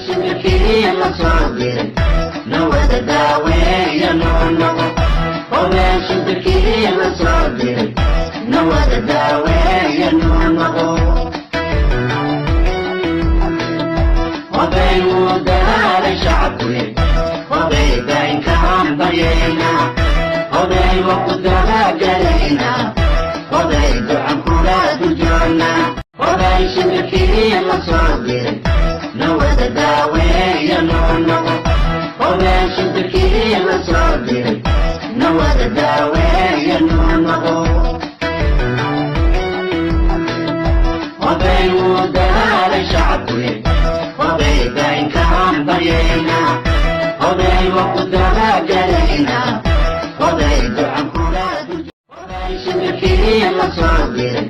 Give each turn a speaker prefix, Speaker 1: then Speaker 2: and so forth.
Speaker 1: Shimbirkii la soo diray nawada daaweeya noo noqo. Hobey, shimbirkii la soo diray nawada daaweeya noo noqo. Hobey, wuu dadaalay shacabkuye, hobey daynkaan baryaynaa, hobey wa ku dabagalaynaa, hobey ducan kula duljoonnaa. Hobey, shimbirkii la soo diray nawada daaweeya noo noqo. Hobey, shimbirkii la soo diray nawada daaweeya noo noqo. Hobey, wuu dadaalay shacabkuye, hobey daynkaan baryaynaa, hobey wa ku dabagalaynaa, hobey ducan kula. Hobey, shimbirkii la soo diray.